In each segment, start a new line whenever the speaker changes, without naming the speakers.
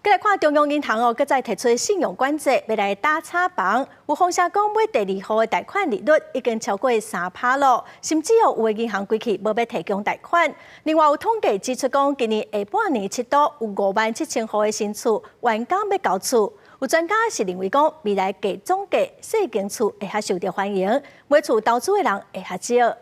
閣來看中央銀行哦，閣再提出信用管制，欲來打炒房。有風聲講買第二戶的貸款利率已經超過3趴囉，甚至哦有的銀行規氣無欲提供貸款。另外有統計指出講，今年下半年七都有5萬7千戶的新厝完工欲交厝。有專家是認為講，未來低總價細間厝會較受著歡迎，買厝投資的人會較少。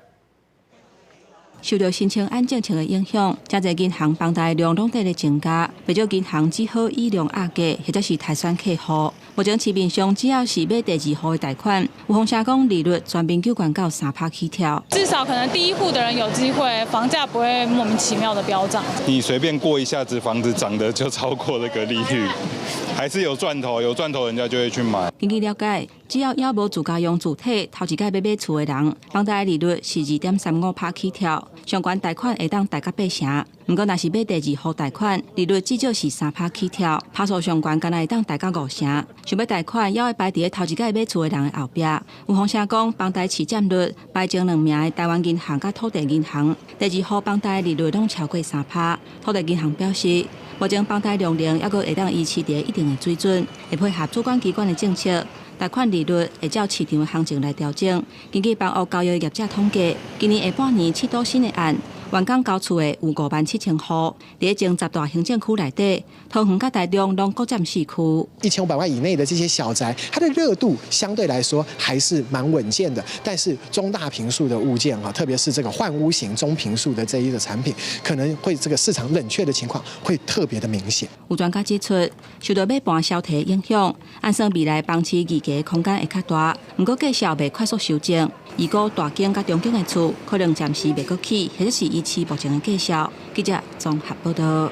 受著申請按政策的影響，誠濟銀行放貸量攏佇咧增加，不少銀行只好以量壓價，或者是篩選客戶。目前市面上只要是買第二戶的貸款，有風聲講利率全面就懸到3趴起跳。
至少可能第一戶的人有機會，房價不會莫名其妙的飆漲。
你隨便過一下子，房子漲得就超過那個利率，還是有賺頭，有賺頭人家就會去買。
根據了解，只要猶無自家用自提，頭一擺欲買厝的人，房貸利率是2.35趴起跳，上懸貸款會當貸到8成。毋過，若是買第二戶貸款，利率至少是3趴起跳，趴數上懸干焦會當貸到5成。想欲貸款，猶愛排佇咧頭一擺買厝的人的後壁。有風聲講，房貸市佔率排前兩名的台灣銀行佮土地銀行，第二戶房貸利率攏超過3趴。土地銀行表示，目前房貸量能猶閣會當維持佇一定的水準，會配合主管機關的政策，貸款利率會照市場的行情來調整。根據房屋交易業者統計，今年下半年七都新的案完工交厝的有5萬7千戶，佇前十大行政區內底，桃園佮台中攏各佔四區。
1500萬以內的這些小宅，它的熱度相對來說還是蠻穩健的。但是中大坪數的物件啊，特別是這個換屋型中坪數的這一個產品，可能會這個市場冷卻的情況會特別的明顯。
有專家指出，受著買盤消退影響，按算未來房市議價空間會較大，毋過價數袂快速修正。預估大間佮中間的厝可能暫時袂閣起，或者是維持目前的價數。記者綜合報導。